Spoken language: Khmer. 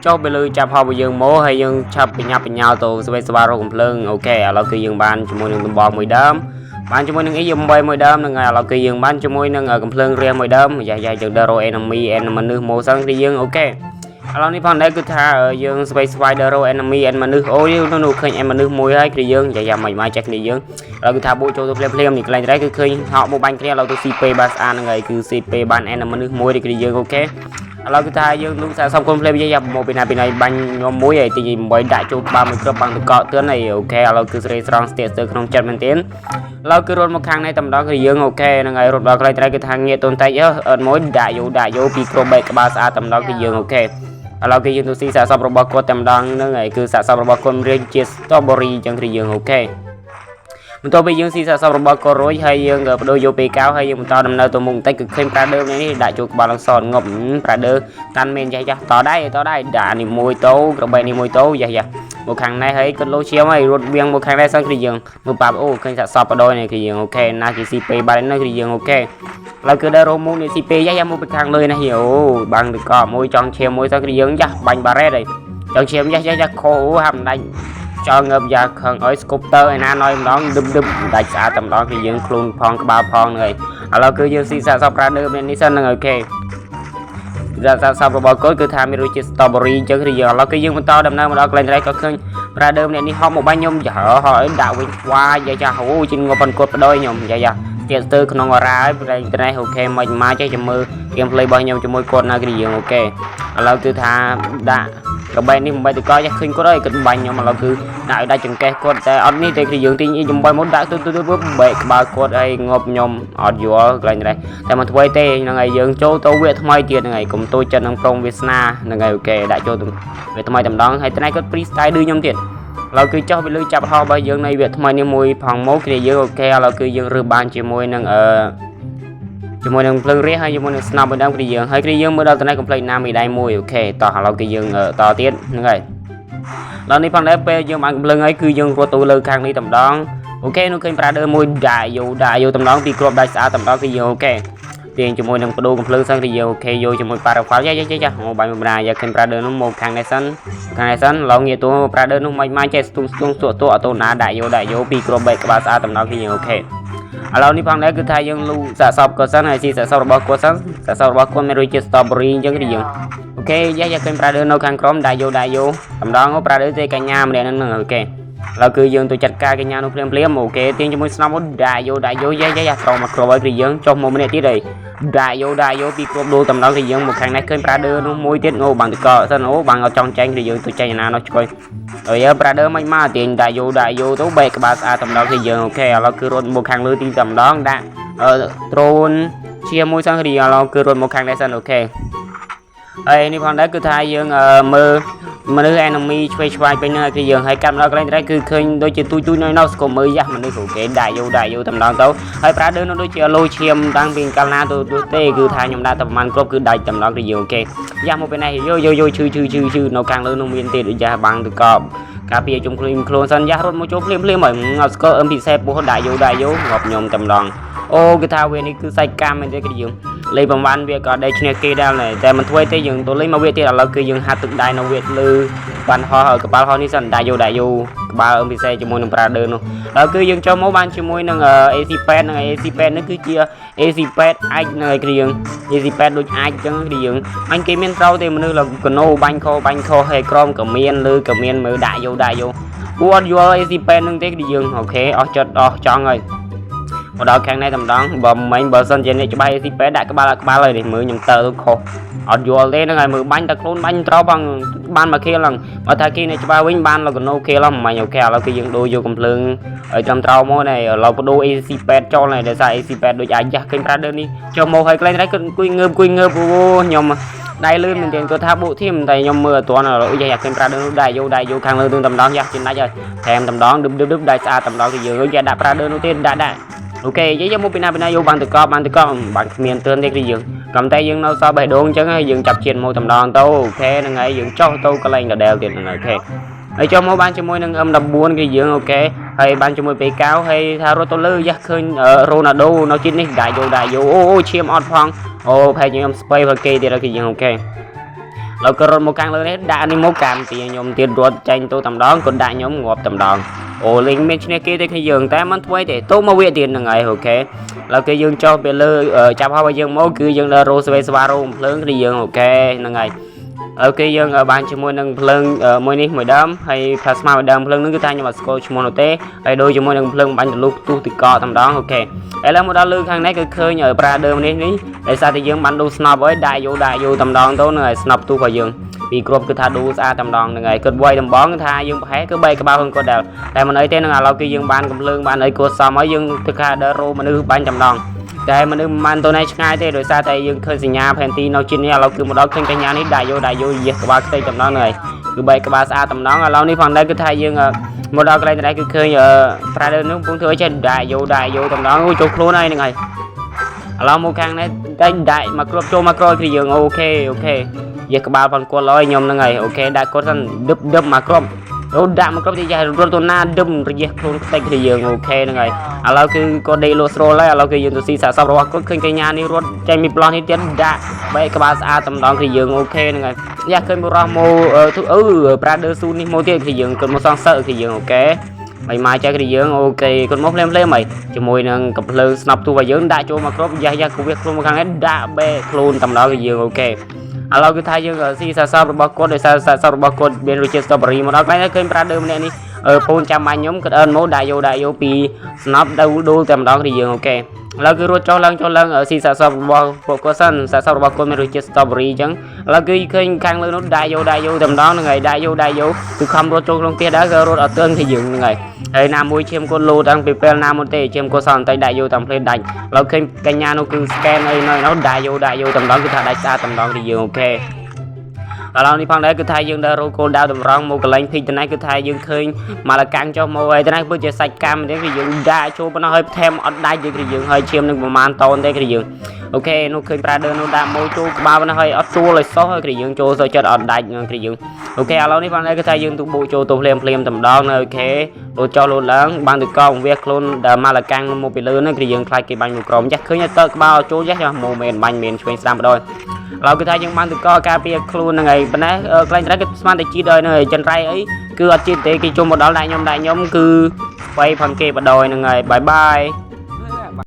ចុះទៅលើចាប់ហោរបស់យើងមកហើយយើងឆាប់បញ្ញាប់បញ្ញាល់ទៅស្វែងស្វារកកំភ្លើង OK ឥឡូវគឺយើងបានជាមួយនឹងដំបងមួយដើមបានជាមួយនឹង E8 មួយដើមហ្នឹងហើយឥឡូវគឺយើងបានជាមួយនឹងកំភ្លើងរះមួយដើមយ៉ាយ៉ាយើងដើររក enemy and មនុស្សមកសិនគឺយើង OK ឥឡូវនេះផងដែរគឺថាយើងស្វែងស្វែងដើររក enemy and មនុស្សអូយនោះឃើញមនុស្សមួយហើយគឺយើងយ៉ាយ៉ាមិនមកចេះគ្នាយើងឥឡូវគឺថាបុកចូលទៅភ្លាមភ្លាមនេះកន្លែងត្រែគឺឃើញហក់មកបាញ់គ្នាឥឡូវទៅ CP បានស្អាតហ្នឹងហើយគឺ CP បាន enemy មនុស្សមួយនេះគឺយើង OK ឥឡូវគឺថាយើងលូកសាសំគុំភ្លេមយាយមកពីណាពីណៃបាញ់ខ្ញុំមួយហើយទី8ដាក់ចូលក្បាលមួយគ្រាប់បាំងទឹកកកទឿនហើយ OK ឥឡូវគឺស្រីស្រង់ស្ទាក់ស្ទើក្នុងចិត្តមែនទែនឥឡូវគឺរត់មកខាងនេះតែម្ដងគឺយើង OK ហ្នឹងហើយរត់ដល់កន្លែងត្រែគឺថាងាកទុនតិចអឺមួយដាក់យោដាក់យោពីគ្រាប់បែកក្បាលស្អាតតែម្ដងគឺយើង OK ឥឡូវគឺយើងទៅស៊ីសាកសពរបស់គាត់តែម្ដងហ្នឹងហើយគឺសាកសពរបស់គាត់រៀងជា strawberry អញ្ចឹងគឺយើង OK បន្ទាប់ពីយើងស៊ីសាកសពរបស់គាត់រួចហើយយើងក៏បដូរយកពេលកៅហើយយើងបន្តដំណើរទៅមុខបន្តិចគឺឃើញ brother នេះដាក់ចូលក្បាលលងសងប់ brother តាន់មែនយ៉ាយ៉ាតដៃតដៃដាក់នេះមួយតោក្របីនេះមួយតោយ៉ាយ៉ាមកខាងនេះហើយគាត់លោឈាមហើយរត់វៀងមកខាងនេះសិនគឺយើងមើលប៉ាប់អូឃើញសាកសពបដោយនេះគឺយើង OK ណាគេស៊ីពេលបាត់នេះគឺយើង OK ឥឡូវគឺដើររោមុខនេះស៊ីពេលយ៉ាយ៉ាមកពីខាងលើនេះអូបាំងទឹកកមួយចង់ឈាមមួយសិនគឺយើងយ៉ាបាញ់បារ៉េតហើយចង់ឈាមយ៉ាយ៉ាយ៉ាខោហាំដាច់ចង់ងើបយ៉ាខឹងអើយស្គប់តើឯណាណយម្ដងដឹបដឹបដាច់ស្អាតតែម្ដងគឺយើងខ្លួនផងក្បាលផងហ្នឹងហើយឥឡូវគឺយើងស៊ីសាកសព brother នេះសិនហ្នឹង OK សាកសពរបស់គាត់គឺថាមានរសជាតិ strawberry អញ្ចឹងគឺយើងឥឡូវគឺយើងបន្តដំណើរមកដល់កន្លែងត្រៃក៏ឃើញ brother ម្នាក់នេះហប់មកបាញ់ខ្ញុំយ៉ាហើយដាក់វិញស្វាយយ៉ាយ៉ាអូជិះងប់ប៉ុនគាត់បដ ாய் ខ្ញុំយ៉ាយ៉ាទៀតស្ទើក្នុងអរ៉ាហើយប្រែងត្រេះ OK មិនមកចេះចាំមើល gameplay របស់ខ្ញុំជាមួយគាត់ណាគឺយើង OK ឥឡូវគឺថាដាក់កបែនេះមិនបាច់ទៅកយ៉ាឃើញគាត់ហើយគាត់បាញ់ខ្ញុំឥឡូវគឺដាក់ឲ្យដាច់ចង្កេះគាត់តែអត់នេះទេគឺយើងទាញចំបាយមកដាក់ទៅទៅបែកក្បាលគាត់ហើយងប់ខ្ញុំអត់យល់កន្លែងនេះតែមិនធ្វើទេហ្នឹងហើយយើងចូលទៅវគ្គថ្មីទៀតហ្នឹងហើយកុំទូចចិត្តនឹងប្រុងវាសនាហ្នឹងហើយ OK ដាក់ចូលទៅវគ្គថ្មីតែម្ដងហើយថ្ងៃគាត់ freestyle ឌឺខ្ញុំទៀតឥឡូវគឺចោះវាលើចាប់ហោរបស់យើងនៃវគ្គថ្មីនេះមួយផងមកគ្នាយើង OK ឥឡូវគឺយើងរើសបានជាមួយនឹងអឺជាមួយនឹងភ្លើងរះហើយជាមួយនឹងស្នប់ម្ដងគ្នាយើងហើយគ្នាយើងមើលដល់តំណែងកំភ្លេចណាមីដៃមួយ OK តោះឥឡូវគឺយើងតទៀតហ្នឹងហើយដល់នេះផងដែរពេលយើងបានកំភ្លើងហើយគឺយើងរត់ទៅលើខាងនេះតែម្ដង OK នោះឃើញ brother មួយដាក់យោដាក់យោតម្ដងពីគ្រាប់ដាច់ស្អាតតម្ដងគឺយើង OK ទាញជាមួយនឹងបដូរកំភ្លើងសិនគឺយើង OK យកជាមួយ parafal យ៉ាយ៉ាយ៉ាអូបាញ់បំរាយ៉ាឃើញ brother នោះមកខាងនេះសិនខាងនេះសិនឡងងាកតួ brother នោះមិនមកចេះស្ទុងស្ទុងស្ទួតួអត់ទៅណាដាក់យោដាក់យោពីគ្រាប់បែកក្បាលស្អាតតម្ដងគឺយើង OK ឥឡូវនេះផងដែរគឺថាយើងលូសាកសពគាត់សិនហើយស៊ីសាកសពរបស់គាត់សិនសាកសពរបស់គាត់មានរសជាតិ strawberry អញ្ចឹងគឺយើង OK យ៉ាយ៉ាឃើញ brother នៅខាងក្រោមដាក់យោដាក់យោតម្ដងអូ brother ទេកញ្ញាម្នាក់ហ្នឹង OK ឥឡូវគឺយើងទៅចាត់ការកញ្ញានោះភ្លាមភ្លាម OK ទាញជាមួយស្នំអូដាក់យោដាក់យោយ៉ាយ៉ាយ៉ាត្រង់មកគ្រាប់ហើយគឺយើងចុះមកម្នាក់ទៀតហើយដាក់យោដាក់យោពីគ្រាប់ដូលតម្ដងគឺយើងមកខាងនេះឃើញ brother នោះមួយទៀតអូបាំងតកសិនអូបាំងអត់ចង់ចាញ់គឺយើងទៅចាញ់ណានោះឆ្កយអើយ brother មិនមកទាញដាក់យោដាក់យោទៅបែកក្បាលស្អាតតម្ដងគឺយើង OK ឥឡូវគឺរត់មកខាងលើទីតម្ដងដាក់អឺត្រូនជាមួយសិនគឺឥឡូវគឺរត់មកខាងនេះសិន OK ហើយនេះផងដែរគឺថាយើងមើលមនុស្ស enemy ឆ្វេងឆ្វាយពេញហ្នឹងគឺយើងហើយកាត់មកដល់កន្លែងត្រែគឺឃើញដូចជាទូចទូចនៅនៅស្គមមើលយ៉ាស់មនុស្ស OK ដាក់យោដាក់យោតម្ដងទៅហើយ brother នោះដូចជាលោឈាមតាំងពីកាលណាទៅទេគឺថាខ្ញុំដាក់តែប្រហែលគ្រាប់គឺដាច់តម្ដងគឺយើង OK យ៉ាស់មកពេលនេះយោយោយោឈឺឈឺឈឺឈឺនៅខាងលើនោះមានទៀតយ៉ាស់បាំងទៅកបការពារជុំខ្លួនខ្លួនសិនយ៉ាស់រត់មកចូលភ្លាមភ្លាមហើយអត់ស្គាល់ MP7 ពោះដាក់យោដាក់យោងាប់ខ្ញុំតែម្ដងអូគឺថាវានេះគឺសាច់កម្មមែនទេគឺយើងលេងប្រហែលវាក៏ដែរឈ្នះគេដែរតែមិនធ្វើទេយើងទៅលេងមកវាទៀតឥឡូវគឺយើងហាត់ទឹកដៃនៅវាលើបានហោះកប៉ាល់ហោះនេះសិនដាក់យោដាក់យោក្បាល MPC ជាមួយនឹង Brother នោះដល់គឺយើងចូលមកបានជាមួយនឹង AC8 និង AC8 នេះគឺជា AC8 អាចនៅគ្រឿង AC8 ដូចអាចអញ្ចឹងគ្រឿងអញគេមានត្រូវទេមនុស្សលកណូបាញ់ខបាញ់ខហើយក្រមក៏មានលើក៏មានមើលដាក់យោដាក់យោពួកអត់យល់ AC8 នឹងទេគឺយើង OK អស់ចិត្តអស់ចង់ហើយមកដល់ខាងនេះតែម្ដងបើមិញបើសិនជាអ្នកច្បាស់ AC8 ដាក់ក្បាលក្បាលហើយនេះមើលខ្ញុំទៅខុសអត់យល់ទេហ្នឹងហើយមើលបាញ់តែខ្លួនបាញ់ត្រូវបងបានមកខៀលហ្នឹងបើថាគេអ្នកច្បាស់វិញបានលកណូខៀលហ្នឹងមិញ OK ឥឡូវគឺយើងដូរយកកំភ្លើងឲ្យត្រឹមត្រូវមកនេះឥឡូវបដូរ AC8 ចូលហើយដោយសារ AC8 ដូចអាចយ៉ាស់ឃើញ brother នេះចុះមកហើយកន្លែងនេះគាត់អង្គុយងើបអង្គុយងើបអូខ្ញុំដៃលឿនមែនទែនគាត់ថាបុកធីមតែខ្ញុំមើលអត់ទាន់ឥឡូវយ៉ាឃើញ brother នោះដែរយោដែរយោខាងលើទូតម្ដងយ៉ាស់ជាដាច់ហើយថែមតម្ដងឌឹបឌឹបឌឹបដែរស្អាតតម្ដងគឺយើងយ៉ាដាក់ brother នោះទៀតដាក់ដាក់ OK និយាយមកពីណាពីណាយកបានតកបានតកបានគ្មានទឿនទេគឺយើងកំតែយើងនៅសល់បេះដូងអញ្ចឹងហើយយើងចាប់ជាតិមកតម្ដងទៅ OK ហ្នឹងហើយយើងចុះទៅកន្លែងដដែលទៀតហ្នឹង OK ហើយចុះមកបានជាមួយនឹង M14 គឺយើង OK ហើយបានជាមួយ P9 ហើយថារត់ទៅលើយ៉ាស់ឃើញរ៉ូណាល់ដូនៅជាតិនេះដាក់យោដាក់យោអូអូឈាមអត់ផងអូផែខ្ញុំស្ពៃផគេទៀតហើយគឺយើង OK ឡើយក៏រត់មកខាងលើនេះដាក់នេះមកកម្មទីខ្ញុំទៀតរត់ចាញ់ទៅតែម្ដងក៏ដាក់ខ្ញុំងាប់តែម្ដងអូលេងមានឈ្នះគេទេគ្នាយើងតែមិនធ្វើទេទៅមកវាទៀតហ្នឹងហើយ OK ឡើយគេយើងចុះទៅលើចាប់ហើយយើងមកគឺយើងដល់រោស្វេស្វារោភ្លើងគ្នាយើង OK ហ្នឹងហើយ OK យើងបានជាមួយនឹងភ្លើងមួយនេះមួយដើមហើយ plasma មួយដើមភ្លើងហ្នឹងគឺថាខ្ញុំអត់ស្គាល់ឈ្មោះនោះទេហើយដូចជាមួយនឹងភ្លើងបាញ់ទលុះផ្ទុះទីកតែម្ដង OK ឥឡូវមកដល់លើខាងនេះគឺឃើញ brother នេះនេះដោយសារតែយើងបានដូរស្នប់ហើយដាក់យោដាក់យោតែម្ដងទៅនឹងហើយស្នប់ផ្ទុះរបស់យើងពីគ្រាប់គឺថាដូរស្អាតតែម្ដងហ្នឹងហើយគាត់វាយដំបងថាយើងប្រហែលគឺបែកក្បាលខ្លួនគាត់ដែរតែមិនអីទេនឹងឥឡូវគឺយើងបានកំភ្លើងបានអីគួរសមហើយយើងធ្វើការដើររោមនុស្សបាញ់តែម្ដងតែមនុស្សមិនបានទៅណែឆ្ងាយទេដោយសារតែយើងឃើញសញ្ញាផែនទីនៅជិតនេះឥឡូវគឺមកដល់ឃើញកញ្ញានេះដាក់យោដាក់យោយះក្បាលខ្ទេចតែម្ដងហ្នឹងហើយគឺបែកក្បាលស្អាតតែម្ដងឥឡូវនេះផងដែរគឺថាយើងមកដល់កន្លែងនេះគឺឃើញ brother នោះកំពុងធ្វើអីចេះដាក់យោដាក់យោតែម្ដងអូចូលខ្លួនហើយហ្នឹងហើយឥឡូវមកខាងនេះតែដាក់មកគ្រាប់ចូលមកក្រោយគឺយើង OK OK យះក្បាលផងគាត់ឡើយខ្ញុំហ្នឹងហើយ OK ដាក់គាត់សិនដឹបដឹបមកគ្រាប់អូដាក់មកគ្រាប់ទីយ៉ារត់ទៅណាដឹមរយះខ្លួនខ្ទេចគឺយើង OK ហ្នឹងហើយឥឡូវគឺគាត់ដេកលក់ស្រួលហើយឥឡូវគឺយើងទៅស៊ីសាកសពរបស់គាត់ឃើញកញ្ញានេះរត់ចេញពីប្លោះនេះទៀតដាក់បែកក្បាលស្អាតតែម្ដងគឺយើង OK ហ្នឹងហើយយ៉ាឃើញបុរសមកអឺ brother ស៊ូនេះមកទៀតគឺយើងគាត់មកសងសឹកគឺយើង OK ហើយមកចេះគឺយើង OK គាត់មកភ្លាមភ្លាមហើយជាមួយនឹងកំភ្លើងស្នប់ទូរបស់យើងដាក់ចូលមកគ្រប់យ៉ាយ៉ាគវាខ្លួនមកខាងនេះដាក់បែកខ្លួនតែម្ដងគឺយើង OK ឥឡូវគឺថាយើងស៊ីសាសពរបស់គាត់ដោយសារសាសពរបស់គាត់មានរសជាតិ strawberry មកដល់កន្លែងនេះឃើញ brother ម្នាក់នេះអឺពូនចាំបាញ់ខ្ញុំគាត់អើនមកដាក់យោដាក់យោពីស្នប់ទៅដួលតែម្ដងគឺយើង OK ឥឡូវគឺរត់ចុះឡើងចុះឡើងស៊ីសាកសពរបស់ពួកគាត់សិនសាកសពរបស់គាត់មានរសជាតិ strawberry អញ្ចឹងឥឡូវគឺឃើញខាងលើនោះដាក់យោដាក់យោតែម្ដងហ្នឹងហើយដាក់យោដាក់យោគឺខំរត់ចូលក្នុងផ្ទះដែរគឺរត់អត់ទាន់គឺយើងហ្នឹងហើយហើយណាមួយឈាមគាត់លោតាំងពីពេលណាមុនទេឈាមគាត់សល់បន្តិចដាក់យោតាមភ្លេតដាច់ឥឡូវឃើញកញ្ញានោះគឺ scan អីនៅនោះដាក់យោដាក់យោតែម្ដងគឺថាដាច់ស្អាតតែម្ដងគឺយើង OK ឥឡូវនេះផងដែរគឺថាយើងដើររកគោលដៅតម្រង់មកកន្លែងភីកតណៃគឺថាយើងឃើញមកលកាំងចុះមកហើយតណៃពិតជាសាច់កម្មទេគឺយើងដាក់ចូលប៉ុណ្ណោះហើយថែមអត់ដាច់ទេគឺយើងហើយឈាមនឹងប្រមាណតនទេគឺយើង OK នោះឃើញ brother នោះដាក់មកចូលក្បាលប៉ុណ្ណោះហើយអត់ជួលឲ្យសោះហើយគឺយើងចូលសោះចិត្តអត់ដាច់គឺយើង OK ឥឡូវនេះផងដែរគឺថាយើងទូបូកចូលទៅភ្លាមភ្លាមតែម្ដងនៅ OK លោតចុះលោតឡើងបានទៅកងវះខ្លួនដែលមកលកាំងមកពីលើហ្នឹងគឺយើងខ្លាចគេបាញ់មកក្រោមចាស់ឃើញតើក្បាលចូលចាស់មកមែនបាញ់មែនឆ្វេងស្ដាំបដ ாய் ឥឡូវគឺថាយើងបានទៅកការពារខ្លួនហ្នឹងហើយប៉ុន្តែកន្លែងត្រៃគឺស្មានតែជីដល់ហ្នឹងហើយចិនរៃអីគឺអត់ជីទេគេជុំមកដល់ដាក់ខ្ញុំដាក់ខ្ញុំគឺស្បៃផនគេបដ ாய் ហ្នឹងហើយ bye bye.